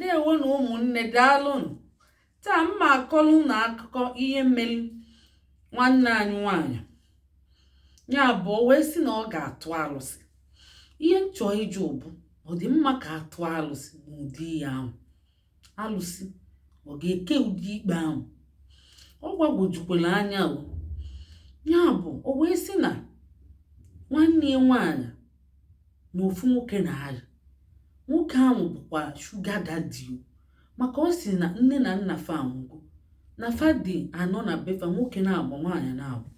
Ǹdeèwonù ụmụ̀nnē, daalụnụ. Taa m mà àkọlụ unu akụkọ ihe melu nwanne anyị nwaanyị̀. Ya bụ̀ o wee sị nà ọ gà-àtụ alụsị. Ihe m chọọ ịjụ bụ, ọ dị̀ mma kà atụ alụsị n'ụdị ihe ahụ̀? Alụsị ọ gà-èke ụdị ikpe ahụ̀? Ọ gbagwòjùkwèlù anya o. Ya bụ̀ o wee sị nà nwanne ya nwaanyị̀ nà òfu nwoke nà-ayị. Nwoke ahụ bụkwa sugar daddy o, maka ọ sị na nne na nna fa anwụgo, na fa dị anọ na befa, nwoke na-abụ, nwaanyị na-abụ.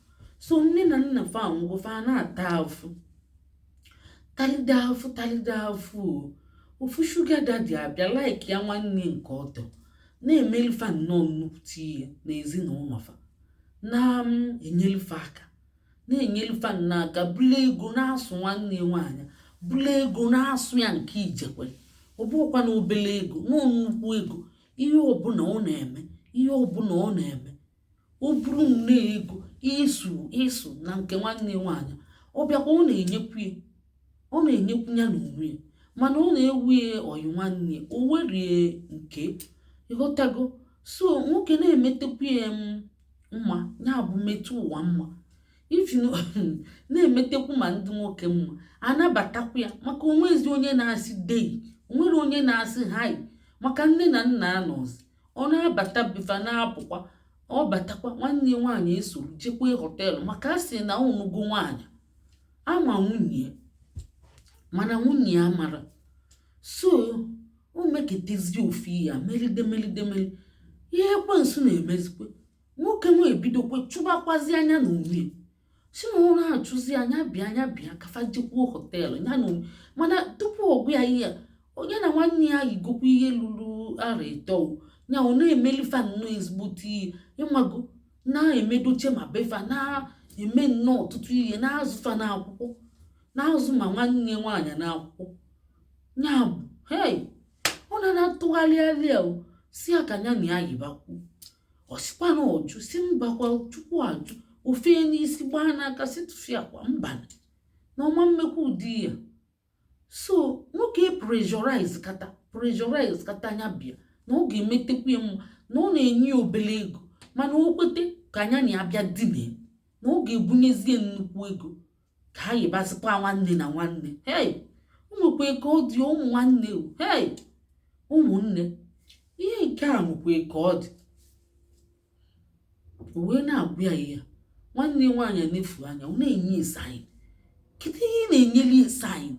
So nne na nna fa anwụgo, fa na-ata afụ, talide afụ, talide afụ o. Ofu sugar daddy abịa like ya, nwanne nke ọtọ na-emelifa nnọọ nnukwute ihe n'ezinụlọ fa, na-enyelifa aka, na-enyelifa nnọọ aka, bulu ego na-asụ nwanne ya nwaanyị, bulu ego na-asụ ya nke ijekwe. Ọ bụrụkwa na obele ego, nọọ nnukwu ego. Ihe ọbụla ọ na-eme, ihe ọbụla ọ na-eme, o buru nnọọ ego ịsụ ịsụ na nke nwanne ya nwaanyị. Ọ bịakwa, ọ na-enyekwu ya, ọ na-enyekwu ya n'onwe ya, mana ọ na-ewu ya ọyị nwanne ya, o werie nke ịghọtago. So nwoke na-emetekwu ya mma, ya bụ metụ ụwa mma, if na-emetekwu ma ndị nwoke mma, anabatakwu ya, maka onwezi onye na-asị dei, onwere onye na-asị hai, maka nne na nna anọzi. Ọ na-abata befa, na-apụkwa, ọ batakwa, nwanne ya nwaanyị esoro jekwe hotel, maka a sị na onugo nwaanyị ama nwunye, mana nwunye ya mara. So o meketezi ofu ya, melide melide melide, ihe ekwensu na-emezikwe. Nwoke nwe ebidokwe chụbakwazi anya na onwe si na ọ na-achụzi anya, bịa anya, bịa ka fa jekwuo hotel ya na onwe. Mana tupu ọgụ ya ihe a, onye na nwanne ya yigokwa ihe lụrụ arọ 3 ya, ọ na-emelifa nnọọ ezigbote ihe, ịmago, na-emedoche ma befa, na-eme nnọọ ọtụtụ ihe, na-azụfa n'akwụkwọ, na-azụ ma nwanne nwaanyị n'akwụkwọ. Ya bụ hei, ọ na na-atụgharị o si ya ka ya na ya yibakwu. Ọ sịkwa na ọjụ, si mbakwa, Chukwu ajụ ofe n'isi, gbaa n'aka, si tụfịakwa, mba, na ọma mmekwa ụdị ya. So nwoke pressurize kata, pressurize kata, anya bịa na ọ ga-emetekwu ya mma, na ọ na-enye ya obele ego, mana o kwete ka anya na ya bịa dine, na ọ ga-ebunyezie nnukwu ego ka ha yibazikwa nwanne na nwanne. Hei, o nwekwa ka ọ dị, ụmụ nwanne o. Hei, ụmụnne, ihe nke a nwekwa ka ọ dị. O wee na-agwa ya ihe nwanne nwaanyị na-efu anya, ọ na-enye sign. Kedu ihe ị na-enyeli sign?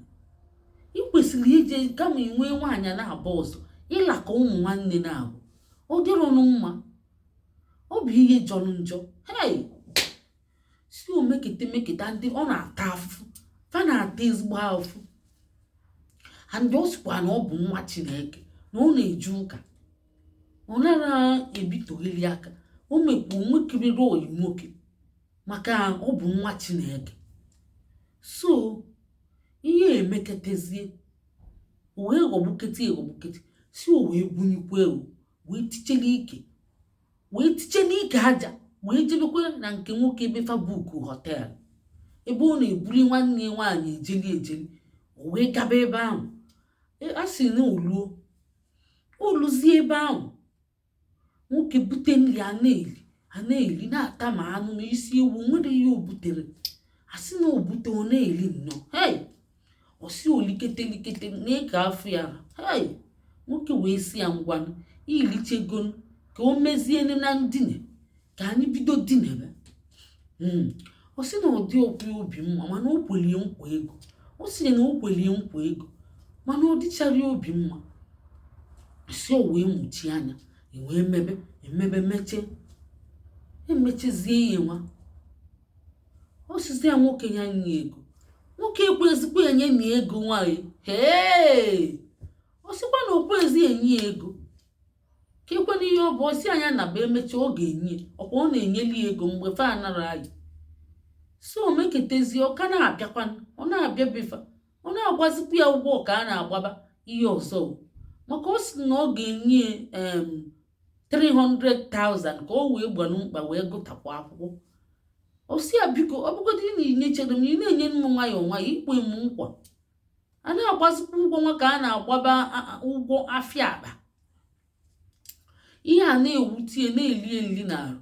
Ị kwesịrị ije kama inwe nwaanyị na-abụ ọzọ, ịlakọ ụmụ nwanne na-abụ, ọ dịrọnụ mma, ọ bụ ihe jọrọ njọ. Hei, si o mekete meketa, ndị ọ na-ata afụfụ, fa na-ata ezigbo afụfụ. And ọ sịkwa na ọ bụ nwa Chineke, na ọ na-eje ụka, ọ nara ebitogheli aka. O mekwa onwekiriri oyi nwoke, maka ọ bụ nwa Chineke. So ihe emeketezie, o wee ghọgbukete eghọgbukete, si o wee bunyikwa ewu, wee tichele ike, wee tiche n'ike aja, wee jebekwe na nke nwoke ebe fa book hotel, ebe ọ na-ebuli nwanne ya nwaanyị ejeli ejeli. O wee gaba ebe ahụ. A sị na oluo, oluzie ebe ahụ, nwoke bute nri, a na-eli, a na-eli, na-ata ma anụ ma isi ewu, nwere ihe o butere. A sị na o bute, ọ na-eli nnọọ. Hei, ọ sị olikete likete na ịka afọ ya. Hei, nwoke wee sị ya, ngwanụ, ilichegonu, ka o meziene na ndine, ka anyị bido dinebe. Ọ sị na ọ dị okwu obi mma, mana o kwelie nkwa ego. Ọ sị na o kwelie nkwa ego, mana ọ dịchara obi mma. Si o wee mụchie anya, wee mebe emebe, mechie emechezie ihe nwa. Ọ sịzi ya nwoke ya nye ego, nwoke ekwezikwa enye na ego nwanyị. Hee, ọ sịkwa na okwezi enye ya ego, ka ekwe na ihe ọ bụ. Ọsị anya na bụ emechaa, ọ ga-enye. Ọkwa ọ na-enyeli ya ego mgbe fa anara anyị. So o meketezie, ọ ka na-abịakwa, ọ na-abịa befa, ọ na-agbazikwa ya ụgwọ ka a na-agbaba ihe ọzọ o. Maka ọ sị na ọ ga-enye 300,000 ka o wee gbalụ mkpa, wee gụtapụ akwụkwọ. Ọ sị ya, biko, ọ bụgodị na ị nyechere m, ị na-enye m nwayọọ nwayọọ, ikwe m nkwa. A na-agbazikwa ụgwọ nwa ka a na-agbaba ụgwọ afịa akpa. Ihe a na-ewute ya, na-eli eli n'arụ.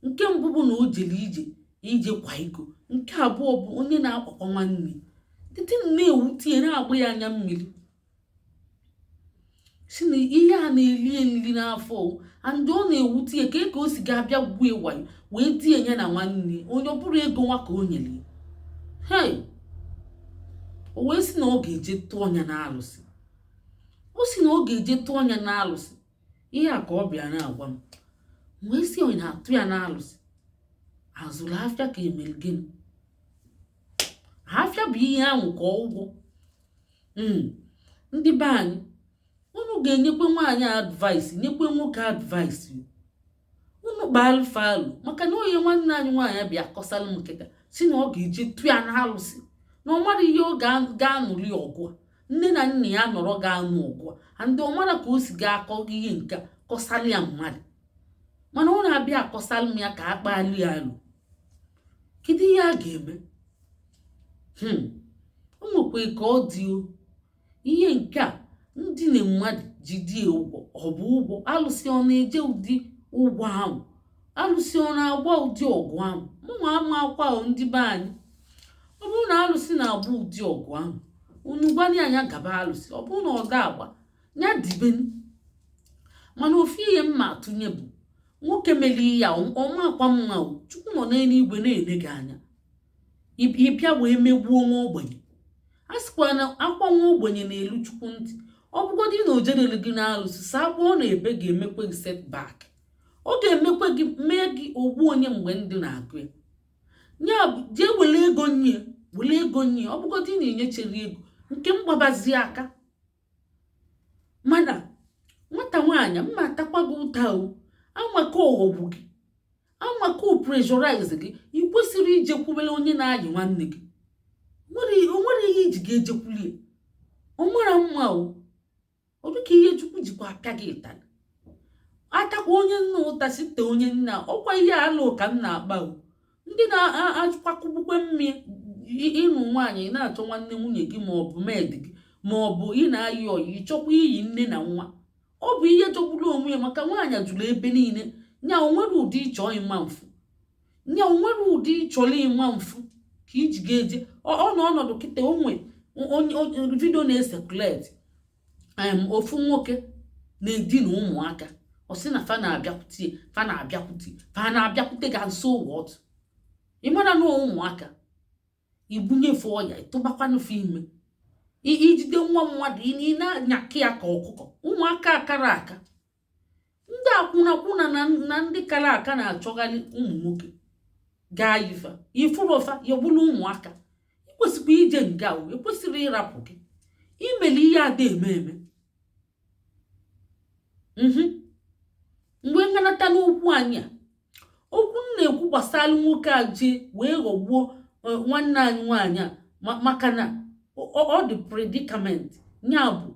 Nke mbụ bụ na o jere ije ije kwa iko. Nke abụọ bụ onye na-akwakwa nwanne. The thing na-ewute ya, na-agba ya anya mmiri, si na ihe a na-eli nri n'afọ, and ọ na-ewute ya ka o si ga-abịa gwuo wayo wee die ya na nwanne onye ọ bụrụ ego nwa ka o nyere ya. Hey, o wee sị na ọ ga-eje tụọ ya n'alụsị. O si na ọ ga-eje tụọ ya n'alụsị. Ihe a ka ọ bịa na-agwa m. Wee sị, onye na-atụ ya n'alụsị azụrụ afịa ka emere gịnị? Afịa bụ ihe ahụ ka ụgwọ. Ndị be anyị, unu ga-enyekwe nwaanyị advice, nyekwe nwoke advice. Unu kpaa alụ, maka na onye nwanne anyị nwaanyị bịa kọsalụ m nkịta, si na ọ ga-eje tụ ya n'alụsị, na ọ mara ihe ọ ga-anụli ọgụ a. Nne na nna ya nọrọ ga-anụ ọgụ a, ndị ọ mara ka o si ga-akọ ihe nke a kọsalụ ya mmadụ, mana ọ na-abịa akọsalụ m ya ka a kpali ya alụ. Kedu ihe a ga-eme? O nwekwa ka ọ dị o. Ihe nke a ndị na mmadụ ji die ụgwọ, ọ bụ ụgwọ alụsị? Ọ na-eje ụdị ụgwọ ahụ? Alụsị ọ na-agba ụdị ọgụ ahụ? Mụnwa ama akwa o. Ndị be anyị, ọ bụrụ na alụsị na-agba ụdị ọgụ ahụ, unu gwana ya, ya gaba alụsị. Ọ bụrụ na ọ da agba, ya dibenu. Mana ofu ihe mma atụnye bụ nwoke mere ya ọma akwa mma o. Chukwu nọ n'eluigwe na-ene gị anya. Ịbịa wee megbuo nwa ogbenye. A sịkwa na akwa nwa ogbenye na-elu Chukwu ntị. Ọ bụgodị na o jerele gị n'alụsị, saa akwa ọ na-ebe ga-emekwe gị setback. Ọ ga-emekwe gị, mee gị ogbu onye mgbe ndị na-agụ ya. Ya bụ, jee were ego nye, were ego nye. Ọ bụgodị na enyechere ego nke mgbabazi aka. Mana nwata nwaanyị, mma atakwa gị ụta o. Amaka ọghọgbu gị, amaka o pressurize gị. Ị kwesịrị ijekwubere onye na-ayị nwanne gị. O nwere ihe iji ga-ejekwulie. Ọ mara mma o. Ọ dịka ihe Chukwu jikwa apịa gị ịtalị, atakwa onye nna ụta site onye nna. Ọkwa ihe alụ ka m na-akpa o. Ndị na-akwakọbukwe mmiri ịnụ nwaanyị, na-achọ nwanne nwunye gị, ma ọ bụ med gị, ma ọ bụ ị na-ayị ọyị, ịchọkwa iyi nne na nwa. Ọ bụ ihe jọgburu onwe ya, maka nwaanyị jụrụ ebe niile. Nya onwere ụdị ịchọ ịma mfu, nya onwere ụdị ịchọrọ ịma mfu ka iji ga-eje. Ọ nọ ọnọdụ kịta. Onwe onye video na-ecirculate, ofu nwoke na-edina ụmụaka. Ọ sị na fa na-abịakwute, fa na-abịakwute, fa na-abịakwute ga nso. What? Ị mara na ụmụaka ibunyefe ọya, ịtụbakwanụfe ime, ijide nwa mmadụ, ị na-anyakị ya ka ọkụkọ. Ụmụaka akara aka, ndị akwụnakwụna na ndị kara aka na-achọgharị ụmụ nwoke gaa yifa ifurofa ya bụrụ ụmụaka. Ikwesịkwa ije nga o ekwesịrị ịrapụ gị imeli ihe ada eme eme. Mgbe nganata n'okwu anyị a, okwu m na-ekwu gbasara nwoke a jee wee ghọgbuo nwanne anyị nwaanyị a, maka na ọ dị predicament ya bụ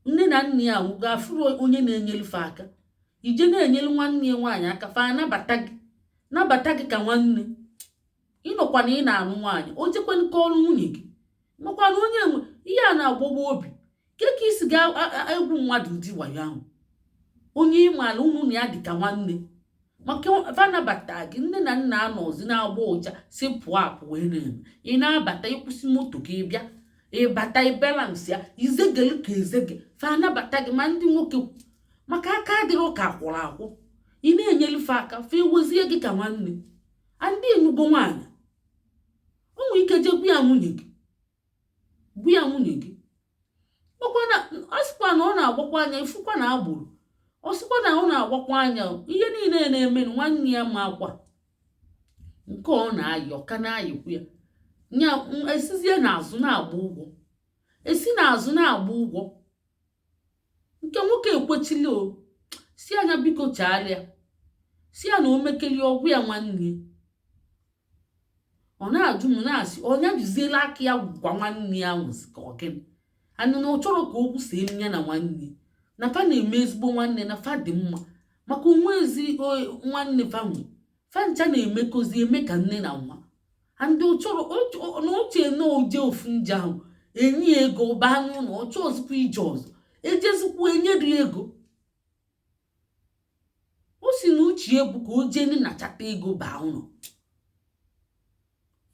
nne na nna ya nwụgo, afụrụ onye na-enyelufe aka. Ije na-enyelu nwanne ya nwaanyị aka, fa anabata gị, nabata gị ka nwanne. Ịnọkwa na ị na-anụ nwaanyị, o jekwanụ ka ọrụ nwunye gị, makwa na onye nwe ihe a na-agbagba obi ke ka isi ga-egwu mmadụ ụdị wayo ahụ. Onye ịmaala unu na ya dị ka nwanne, maka fanabata gị. Nne na nna anọzi na-agba ụja si pụọ apụ wee na-eme. Ị na-abata, ịkwụsị moto ka ị bịa, ịbata, ịbalance ya, izegelu ka ezege fa anabata gị. Ma ndị nwoke, maka aka adịrị ka akwụrụ akwụ, ị na-enyelufe aka, fa ewezie gị ka nwanne. Ndị enugo nwaanyị, o nwere ike jee gwa ya nwunye gị, gwa ya nwunye gị. Ọkwa na ọ sịkwa na ọ na-agbakwa anya, ifukwa na agboro. Ọ sịkwa na ọ na-agbakwa anya ihe niile na-emenụ nwanne ya. Ma akwa nke ọ na-ayị, ọka na-ayịkwu ya nya esizie n'azụ na-agba ụgwọ, esi n'azụ na-agba ụgwọ. Nke nwoke ekwechili o si anya, biko chaalịa, si ya na o mekeli ọgwụ ya nwanne. Ọ na-ajụ m, na-asị ọnya jiziela aka ya gwa nwanne ya nwụzi ka ọ gịnị anụ na ọ chọrọ ka okwu see ya na nwanne, na fa na-eme ezigbo nwanne, na fa dị mma, maka onwe ezi nwanne fa nwe, fa ncha na-emekọzi eme ka nne na nwa. Ndị chọrọ na oche na oje ofu nje ahụ enye ya ego baa n'ụlọ, ọ chọọ ọzọkwa ije ọzọ, ejezikwa enyere ego. O si na uche bụ ka o jee nachata ego baa ụlọ.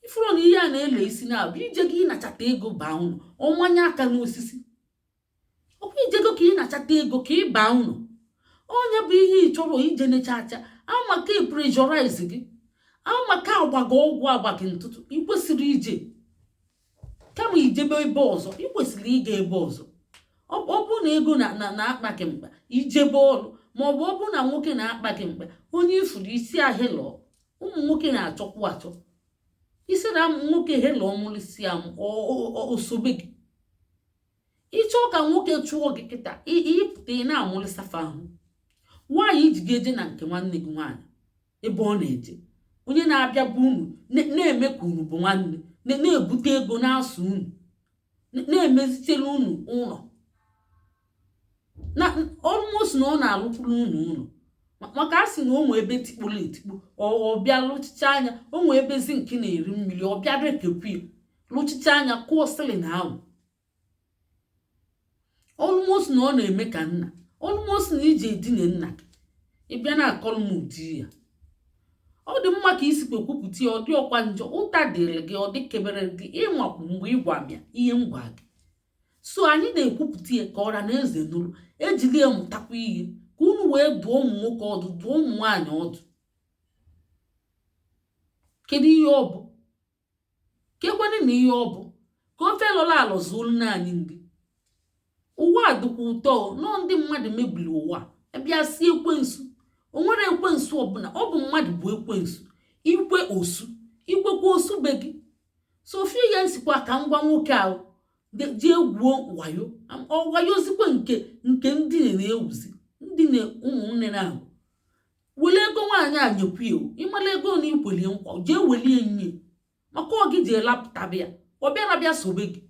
Ifuru na ihe a na-ele isi na-abụ ije gị ịnachata ego baa ụlọ, ọmanye aka n'osisi. Ọkwa ijego ka ị nachata ego ka ị baa ụlọ, onye bụ ihe ị chọrọ ije necha acha. Amaka pressurize gị, amaka agbago ọgwụ agba gị ntụtụ. Ị kwesịrị ije, kama ijebe ebe ọzọ, ị kwesịrị ịga ebe ọzọ. Ọ bụrụ na ego na-akpa gị mkpa, ijebe ọrụ, ma ọ bụ ọ bụrụ na nwoke na-akpa gị mkpa, onye ifuru isi ahịlọ. Ụmụ nwoke na-achọkwu achọ isi na nwoke helọ mụrụsi ya osobe gị. Ịchọọ ka nwoke chụọ gị kịta, ịpụta ị na-amụrịsafa ahụ. Nwaanyị iji ga eje na nke nwanne gị nwaanyị ebe ọ na-eje, onye na-abịa bụ unu na-eme ka unu bụ nwanne, na-ebute ego na-asụ unu, na-emezitere unu ụlọ na almost na ọ na-alụkwuru unu ụlọ, maka a sị na o nwee ebe tikpuru etikpu, ọ bịa lụchicha anya. O nwee ebe zinc na-eri mmiri, ọ bịa rekepụ ya, lụchicha anya, kụọ ceiling ahụ. Almost na ọ na-eme ka nna, almost na iji edine nna gị. Ịbịa na-akọrọ m ụdị ya, ọ dị mma ka isikwa ekwupụta ya. Ọ dị ọkwa njọ, ụta dịrị gị, ọ dị kebere gị ịnwakwu mgbe ịgwa m ya ihe m gwa gị. So anyị na-ekwupụta ya ka ọra na eze nụrụ, ejiri ya mụtakwa ihe, ka unu wee dụọ ụmụ nwoke ọdụ, dụọ ụmụ nwaanyị ọdụ. Kedu ihe ọ bụ ka ekwenụ na ihe ọ bụ ka ofe lọrọ alọ zuolu na anyị nri? Ụwa a dịkwa ụtọ nọọ. Ndị mmadụ mebiri ụwa, bịa si ekwensu. O nwere ekwensu ọbụla, ọ bụ mmadụ bụ ekwensu. Ikwe osu, ikwekwa osu be gị. Sofia ya nsikwa ka ngwa nwoke ahụ jee gwuo wayo, ọ wayozikwe nke ndị na-ewuzi ndị na ụmụnne na-ahụ. Were ego nwaanyị a nyekwu ya. Ịmara ego na ikwelie nkwa, jee welie nye, maka ọ gị ji elapụtaba ya. Ọ bịara bịa sobe gị.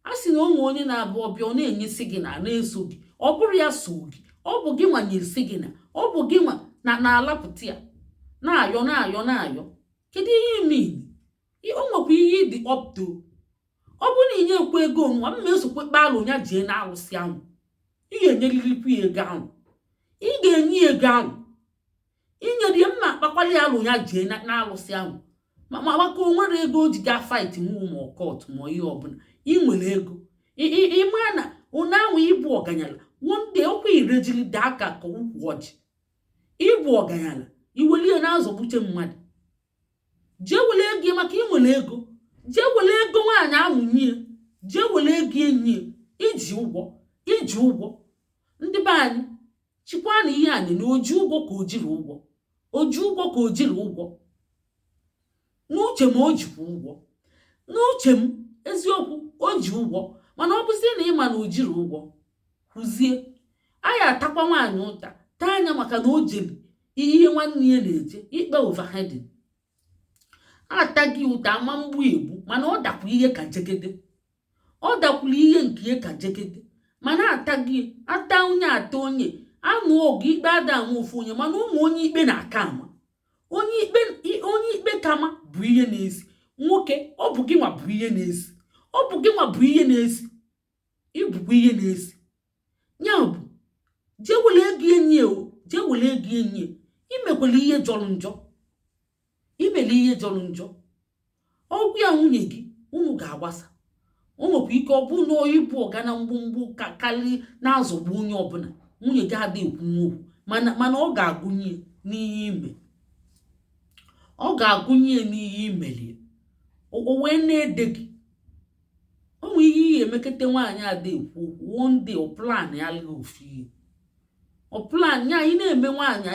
A sị na onwe onye na-abụ ọbịa, ọ na-enyesi gị na na-eso gị. Ọ bụrụ ya so gị, ọ bụ gị nwa nyesi gị na ọ bụ gị nwa na na-alapụta ya, na-ayọ, na-ayọ, na-ayọ. Kedu ihe ime? O nwekwa ihe ịdị up to. Ọ bụrụ na ị nyekwa ego nwa mma, esokwe kpalụ ya jee na alụsị ahụ. Ị ga-enyerịrịkwa ya ego ahụ, ị ga-enye ya ego ahụ. Inyere ya mma, akpakwala ya alụ ya jee na alụsị ahụ, ma maka o nwere ego o ji gaa fight nwu ma court ma ihe ọbụla. Ị nwere ego, ịma na ụna ahụ ịbụ ọganyala. One day ọkwa irejiri daa aka ka ukwu ọjị. Ịbụ ọganyala, iwelie na-azọgbuche mmadụ. Jee were ego, maka ị nwere ego. Jee were ego nwaanyị ahụ nye, jee were ego enyi. Iji ụgwọ, iji ụgwọ. Ndị be anyị, chịkwa na ihe a na oji ụgwọ ka o jiri ụgwọ, oji ụgwọ ka o jiri ụgwọ. N'uche m, o jikwa ụgwọ. N'uche m, eziokwu, o ji ụgwọ. Mana ọ bụzie na ịma na o jiri ụgwọ, kwụzie. Anyị atakwa nwaanyị ụta, taa anya, maka na o jere ihe nwanne ya na-eje ikpe overheading. Ataghị ụta, ama mgbu egbu, mana ọ dakwa ihe ka jegede, ọ dakwuru ihe nke ihe ka jegede. Mana ataghị ata onye, ata onye anụ ọgụ ikpe ada ama ofu onye. Mana ụmụ onye ikpe na-aka ama, onye ikpe, onye ikpe kama bụ ihe na-esi. Nwoke, ọ bụ gị nwa bụ ihe na-esi, ọ bụ gị nwa bụ ihe na-esi, ịbụkwa ihe na-esi. Ya bụ, jee were ego enyi o, jee were ego enyi. Imekwara ihe jọrọ njọ, imere ihe jọrọ njọ. Ọgwụ ya nwunye gị, unu ga-agbasa. O nwekwa ike ọ bụ na ịbụ ọga na mgbumgbu ka karị na-azọgbu onye ọbụla. Nwunye gị adị ekwu okwu, mana ọ ga-agụnye n'ihe ime, ọ ga-agụnye n'ihe imelie, o wee na-ede gị. O nwee ihe ihe emekete nwaanyị ada ekwu okwu. One day, ọ plan ya alụghị ofu ihe, ọ plan ya. Ị na-eme nwaanyị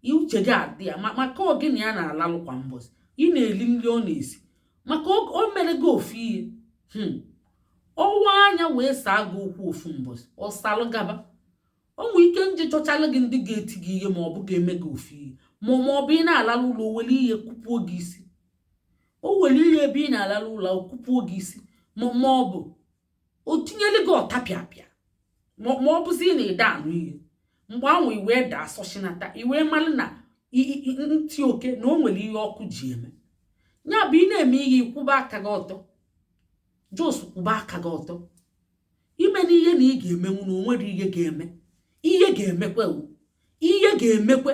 ihe, uche gị adị ya maka ọ gị na ya na-alalụ kwa mbọsị, ị na-eli nri ọ na-esi, maka o mere gị ofu ihe. Ọwa anya wee saa gị okwu ofu mbọsị, ọ salụ gaba. O nwee ike nje chọchalụ gị ndị ga-eti gị ihe, ma ọ bụ ga-eme gị ofu ihe, ma ọ bụ ị na-alalụ ụlọ, o were ihe kụpuo gị isi. O were ihe ebe ị na-alalụ ụlọ, o kụpuo gị isi, ma ọ bụ o tinyere gị ọtapịapịa, ma ọ bụzi na ịda anụ ihe. Mgbe ahụ i wee daa sọchinata, i wee malụ na ntị oke na o nwere ihe ọkụ ji eme ya. Bụ ị na-eme ihe, ịkwụba aka gị ọtọ. Jos kwụba aka gị ọtọ. Ime na ihe na ị ga-emenwu na o nwere ihe ga-eme, ihe ga-emekwa. Ihe ga-emekwe.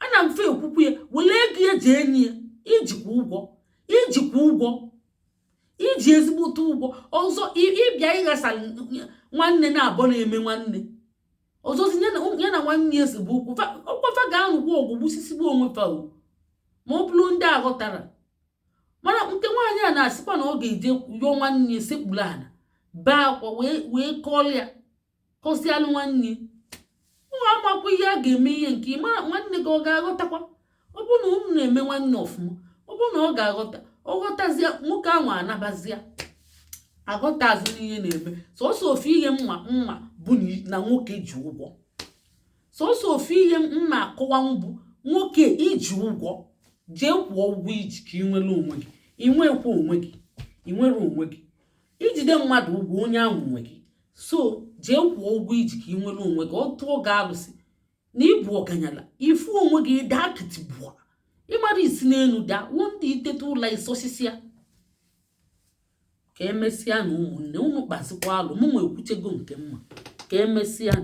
Ana mfe ekwukwu ya, were ego ya jee nye ya. Ijikwa ụgwọ, ijikwa ụgwọ, iji ezigbote ụgwọ. Ọzọ, ịbịa ịghasa nwanne na-abọ na-eme nwanne ọzọzi, ya na nwanne ya bụ okwu ọkwafa ga-anụkwa ọgwụ gbusisigbu onwe fa o, ma ọ bụrụ ndị aghọtara. Mana nke nwaanyị a na-asịkwa na ọ ga-eje yọọ nwanne ya, sekpuru ala, bee akwa, wee kọọrọ ya, kọzialụ nwanne ụmụ amakwa ihe a ga-eme. Ihe nke ịma, nwanne gị ọ ga-aghọtakwa? Ọ bụrụ na unu na-eme nwanne ọfụma, ọ bụrụ na ọ ga-aghọta, ọ ghọtazie. Nwoke ahụ anabazia, aghọtazi n'ihe na-eme. Sọsọ ofu ihe mma mma bụ na nwoke ji ụgwọ. Sọsọ ofu ihe mma akọwanwu bụ nwoke iji ụgwọ. Jee kwụọ ụgwọ iji ka ị nwere onwe gị. Ị nwekwa onwe gị, ị nwere onwe gị. Ijide mmadụ ụgwọ, onye ahụ nwe gị. So jee kwụọ ụgwọ iji ka ị nwere onwe gị. Ọ tụọ gị alụsị na ịbụ ọganyala, ifu onwe gị daa kịtịgbua, ịmara isi n'elu daa wụ ndị itete ụlọ isosisia. Ka emesịa na ụmụnne unu kpazikwa alụ. Mụ nwe ekwuchego nke mma. Ka emesịa.